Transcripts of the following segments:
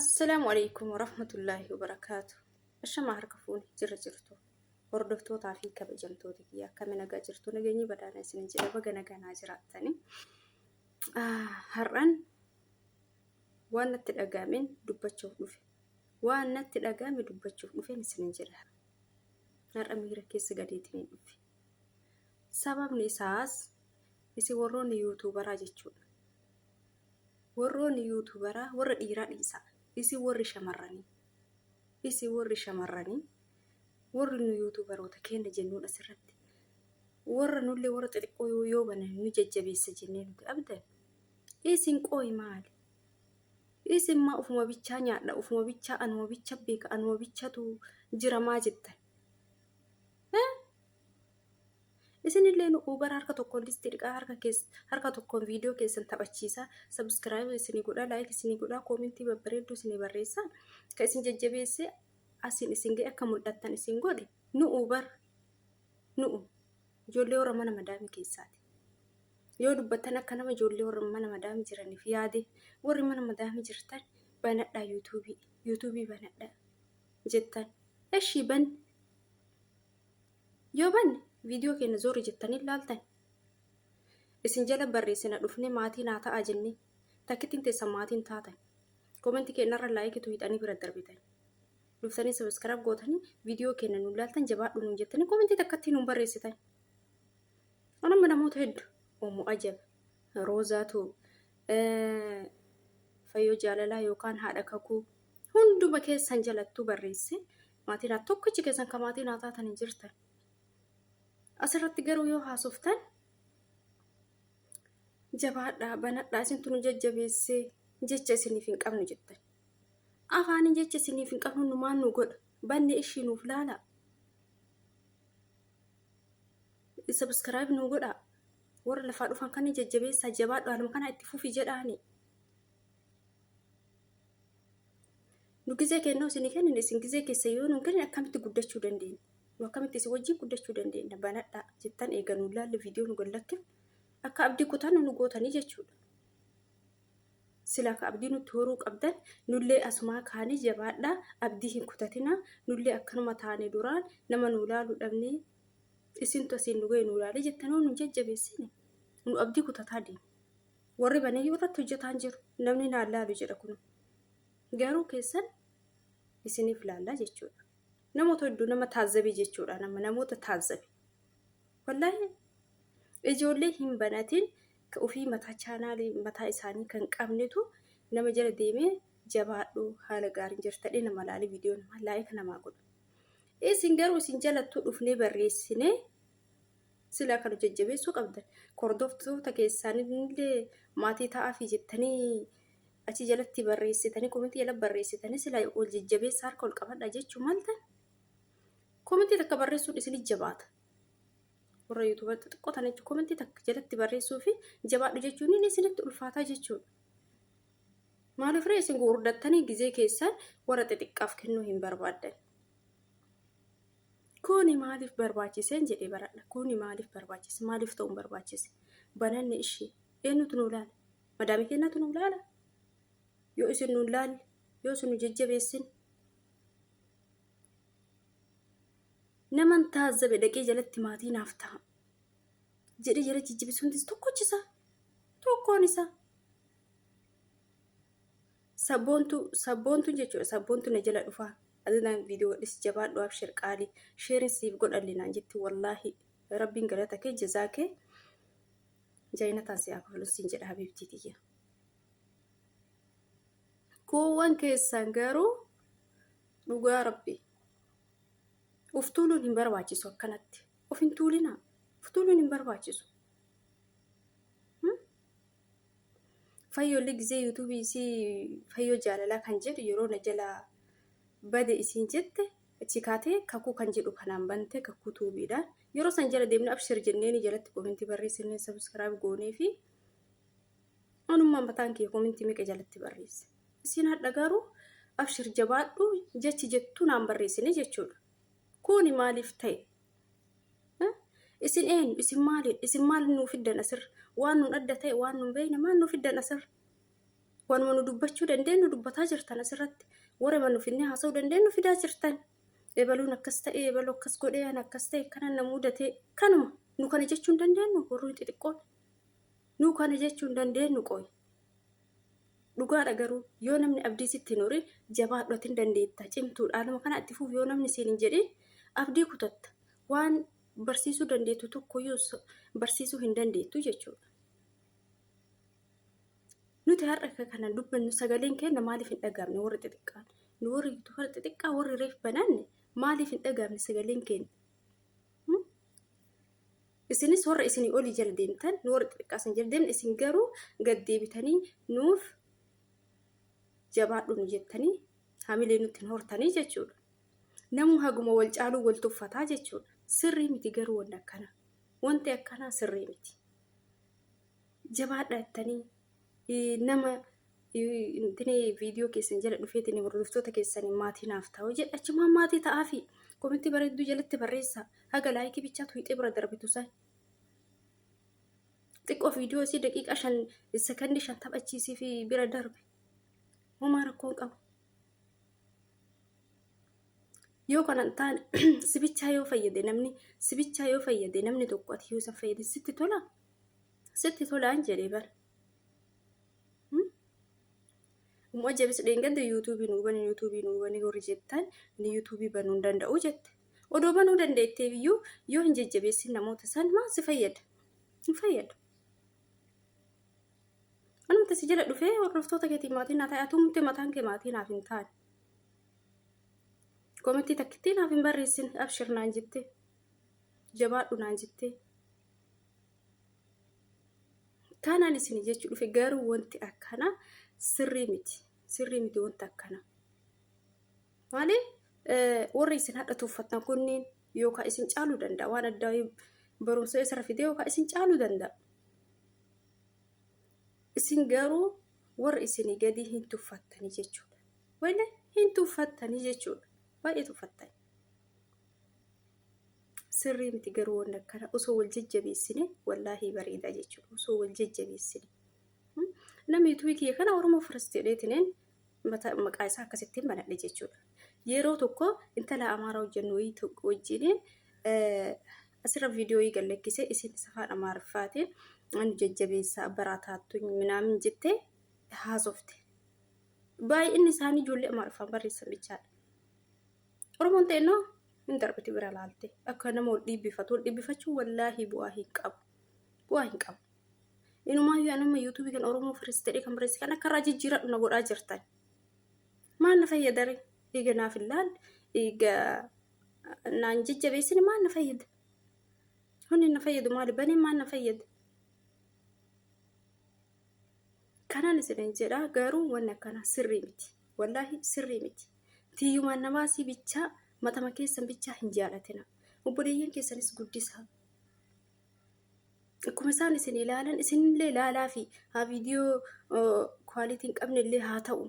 Assalaamu alaikum warahmatullaahi wabarakaatu. Ashamaa harka fuuni jirra jirtu. Hordoftootaa fi kabajamtoota kiyya akkami nagaa jirtu nageenyi badhaadha isin jedha baga nagaa naa jiraattani. Har'an waan natti dhaga'ameen dubbachuuf dhufe. Waan natti dhaga'ame dubbachuuf dhufeen isin jedha. Har'a miira keessa gadeetiin dhufe. Sababni isaas isin warroonni yuutuubaraa jechuudha. Warroonni yuutuubaraa warra dhiiraa dhiisaa. Isin warri shamarranii. Isin warri shamarranii warri nu yuutuubaroota keenya jennuun asirratti. Warra nullee warra xixiqqoo yoo banan nu jajjabeessa jennee nuti abdan. Isin qooyi maali? Isin maa ufuma bichaa nyaadha, ufuma bichaa anuma bicha beeka, anuma bichatu jira maa jettan? Isinillee nu ubar harka tokkoon distii dhiqaa harka keessa harka tokkoon viidiyoo keessan taphachiisaa subscribe isinii godhaa like isinii godhaa koomentii babbareedduu isinii barreessaa ka isin jajjabeessee asiin isin ga'e akka mul'attan isin godhe nu ubar nu'u ijoollee warra mana madaamii keessaati. Yoo dubbattan akka nama ijoollee warra mana madaamii jiraniif yaade warri mana madaamii jirtan banadhaa yuutuubii yuutuubii banadhaa jettan eshii ban Yoo banne viidiyoo keenya zoori jettanii laaltan. Isin jala barreessina dhufnee maatii naa ta'aa jennee takkittiin teessan maatiin taatan. Koomenti keenyarra laayikitu hidhanii bira darbitan. Dhuftanii sabiskiraayib gootanii viidiyoo keenya nu laaltan jabaadhu nuun jettanii koomentii takkattii nuun barreessitan. Anamma namoota hedduu Omo Ajab, Roozaatu, Fayyoo Jaalalaa yookaan haadha kakuu hunduma keessan jalattuu barreesse maatii naa tokkichi keessan ka maatii naa taatan hin jirtan. Asirratti garuu yoo haasoftan jabaadhaa banadhaa isintu nu jajjabeessee jecha isiniif hin qabnu jettan. Afaaniin jecha isiniif hin qabnu numaan nu godha banne ishii nuuf laalaa. Subscribe nu godhaa. Warra lafaa dhufan kana jajjabeessaa jabaadhu haaluma kana itti fufi jedhaani. Nu gizee kennuu isinii kennine isin gizee keessa yoo nuun kennine akkamitti guddachuu dandeenya? Nu akkamitti isin wajjin guddachuu dandeenya? Banadhaa jettan eega nuun laalle viidiyoo nu gad akka abdii kutannu nu gootanii jechuudha. Sila akka abdii nutti horuu qabdan nullee asumaa kaanii jabaadhaa abdii hin kutatinaa nullee akkanuma taane duraan nama nuu laalu dhabnee isintu asiin nu ga'e nuu laalee jettanoo nu jajjabeessine nu abdii kutataa deema. Warri baneeyyuu irratti hojjetaan jiru namni naan laalu jedha kun garuu keessan isiniif laallaa jechuudha. Namoota hedduu nama taazzabe jechuudha nama namoota taazzabe. Wallaahi ijoollee hin banatin ka ofii mataa chaanaalii mataa isaanii kan qabnetu nama jala deemee jabaadhu haala gaariin jirtadhee nama laalee viidiyoo namaa laayik namaa godhu. Isin garuu isin jalattuu dhufnee barreessinee silaa kan jajjabeessuu qabdan. Hordoftoota keessanillee maatii ta'aafi jettanii achi jalatti barreessitanii komentii jala barreessitanii silaa wal jajjabeessa harka ol qabadha jechuu maltan. Komentii takka barreessuun isin jabaata. Warra yuutuuba xixiqqoo tana jechuun komentii takka jalatti barreessuu fi jabaadhu jechuun inni isinitti ulfaataa jechuudha. Maaliif ree isin gurguddattanii gizee keessan warra xixiqqaaf kennuu hin barbaaddan. Kuni maaliif barbaachiseen jedhee baradha. Kuni maaliif barbaachise? Maaliif ta'uun barbaachise? Bananni ishii eenyutu nu laala? Madaamii keenyatu nu laala? Yoo isin nu laalle, yoo isin nu jajjabeessin, naman taazzabe dhaqee jalatti maatii naaf ta'a jedhee jala jajjabeessu hundis tokkochi isaa tokkoon isaa. Sabboontuu sabboontuun jechuudha sabboontuu na jala dhufaa adinaan viidiyoo gadhis jabaadhu abshir qaali sheerin siif godhalle naan jetti wallaahi rabbiin galata kee jazaa kee jaayinataan si haa kafalu siin jedha habiibtii tiyya. Kuuwwan keessan garuu dhugaa rabbi of tuuluun hin barbaachisu akkanatti of hin tuulinaa of tuuluun hin barbaachisu. Fayyoolle gizee yuutuubii isii fayyoo jaalalaa kan jedhu yeroo na jalaa bade isiin jette achi kaatee kakuu kan jedhu kanaan bante kakuu tuubiidhaan yeroo san jala deemne abshir jenneeni jalatti komentii barreessinee sabiskiraayib goonee fi anummaa mataan kiyya komentii meeqa jalatti barreesse. Isiin hadha garuu abshir jabaadhu jechi jettuu naan barreessine jechuudha. Kuni maaliif ta'e? Isin eenyu? Isin maali? Isin maal nuu fiddan asirra? Waan nuun adda ta'e, waan nuun beekne maal nuu fiddan asirra? Waanuma nu dubbachuu dandeenyu dubbataa jirtan asirratti. Warra nu finnee haasa'uu dandeenyu fidaa jirtan. Ebaluun akkas ta'e, ebaluu akkas godhee, an akkas ta'e, kana na mudate, kanuma. Nu kana jechuu hin dandeenyu warri xixiqqoon. Nu kana jechuu hin dandeenyu qoy. Dhugaadha garuu yoo namni abdii sitti hin horin jabaadhu ati hin dandeetta cimtuudha. Haaluma kana itti fufi yoo namni siin hin jedhin abdii kutatta. Waan barsiisuu dandeettu tokkoyyuu barsiisuu hin dandeettu jechuudha. Nuti har'a akka kana dubbannu sagaleen keenya maaliif hin dhagaamne warri xixiqqaan? Nu warri yuutuubara xixiqqaa warri reef bananne maaliif hin dhagaamne sagaleen keenya? Isinis warra isinii olii jala deemtan nu warri xixiqqaa isin jala deemne isin garuu gad deebitanii nuuf jabaadhu nu jettanii hamilee nutti hin hortanii jechuudha. Namuu haguma wal caaluu wal tuffataa jechuudha. Sirrii miti garuu wanni akkanaa. Wanti akkanaa sirrii miti. Jabaadhaa jettanii nama intini viidiyoo keessan jala dhufeetiin hordoftoota keessanii maatii naaf ta'u jedha achumaan maatii ta'aafi komentii bareedduu jalatti barreessaa haga laayikii bichaa tuyxee bira darbitu san. Xiqqoo viidiyoo isii daqiiqaa 5 sekondii 5 taphachiisii fi bira darbi. Homaa rakkoon qabu. Yoo kana hin taane sibichaa yoo fayyade namni sibichaa yoo fayyade namni tokko ati yoo isa fayyade sitti tola sitti tolaan jedhee bara. Immoo jabis dheengadda yuutuubii nuu bani yuutuubii nuu bani warri jettan inni yuutuubii banuu hin danda'u jette. Odoo banuu dandeetteef iyyuu yoo hin jajjabeessin namoota san maal si fayyada? Hin fayyadu. Anumti si jala dhufee hordoftoota keetiin maatii naa ta'e atumti mataan kee maatii naaf hin taane. Komentii takkittii naaf hin barreessin abshir naan jette. Jabaadhu naan jette. Kanaan isin jechuu dhufe garuu wanti akkanaa sirrii miti. Sirrii miti wanti akkanaa. Maaliif warri isin hadha tuffattan kunniin yookaan isin caaluu danda'a waan addaa barumsa isarra fidee yookaan isin caaluu danda'a. Isin garuu warra isinii gadii hin tuffattanii jechuudha. Wayne hin tuffattanii jechuudha. Baay'ee tuffattanii. Sirrii miti garuu wanni akkana osoo wal jajjabeessine wallaahii bareeda jechuudha. Osoo wal jajjabeessine. Namni yuutuubii kiyya kana Oromoo First jedheetineen maqaa isaa akkasittiin banadhe jechuudha. Yeroo tokko intala Amaaraa hojjennu wayii tokko wajjiniin asirra viidiyoo wayii gallakkise isin afaan Amaariffaatiin ani jajjabeessaa baraataattuኝ minaamin jettee haasofte. Baay'inni isaanii ijoollee Amaariffaan barreessan bichaadha. Oromoon ta'e hin darbiti bira laalte akka nama wal dhiibbifatu wal dhiibbifachuun wallaahi bu'aa hin qabu. Bu'aa hin qabu. Inumaayyuu anuma yuutuubii kan Oromoo Firist jedhee kan barreesse kan akka irraa jijjiiradhu na godhaa jirtan. Maal na fayyadare? Eega naaf hin laalle, eega naan jajjabeessine maal na fayyada? Hundi na fayyadu maali? Baneen maal na fayyada? Kanan isinin jedha garuu wanni akkanaa sirrii miti. Wallaahi sirrii miti. Tiyyumaan namaa si bichaa matama keessan bichaa hin jaalatina. Obboleeyyan keessanis guddisaa. Akkuma isaan isin ilaalan isinillee ilaalaa fi haa viidiyoo kwaalitii hin qabne illee haa ta'u.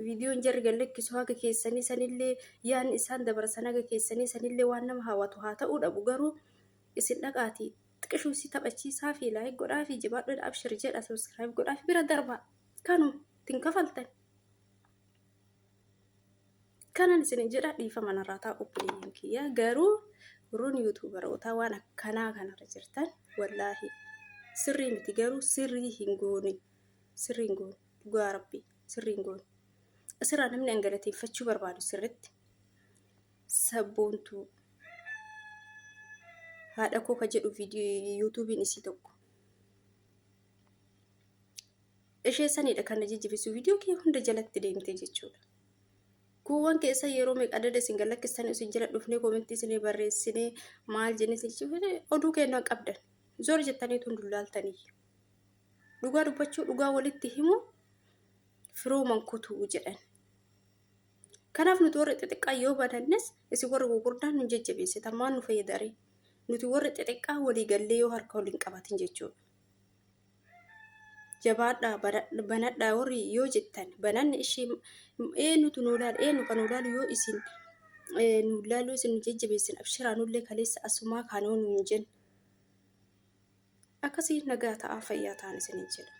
Viidiyoon jarri gad lakkisu haga keessanii sanillee yaadni isaan dabarsan haga keessanii sanillee waan nama hawwatu haa ta'uu dhabu garuu isin dhaqaatii xiqishuu si taphachiisaa fi laayik godhaa fi jabaadhu abshir jedha subscribe godhaa fi bira darbaa kanuma ittiin kafaltan. Kanan isin jedha dhiifama narraa ta'a obboleeyyan kiyya garuu warroonni yuutuubarootaa waan akkanaa kanarra jirtan wallaahi sirrii miti garuu sirrii hin goone sirrii hin goone dhugaa rabbii sirrii hin goone asirraa namni an galateeffachuu barbaadu sirritti sabboontuu haadha koo ka jedhu viidiyoo yuutuubiin isii tokko ishee sanidha kan na jajjabeessu viidiyoo kee hunda jalatti deemte jechuudha. Kuuwwan keessa yeroo meeqa adada isin galakkistan isin jala dhufnee koomentii isin barreessinee maal jennee isin jechuudha oduu kennaa qabdan zoor jettanii tun dullaaltanii. Dhugaa dubbachuu dhugaa walitti himu firooman kutuu jedhan. Kanaaf nuti warri xixiqqaa yoo banannes isin warri gurguddaan nu jajjabeessitan maal nu fayyadare nuti warri xixiqqaa walii gallee yoo harka waliin qabatin jechuudha. Jabaadhaa banadhaa warri yoo jettan bananni ishee eenyutu nuu laala eenyu kan nuu laalu yoo isin nuu laalu isin nu jajjabeessin abshiraa nullee kaleessa asumaa kaanoo nuun jenna. Akkasii nagaa ta'aa fayyaa ta'an isiniin jedha.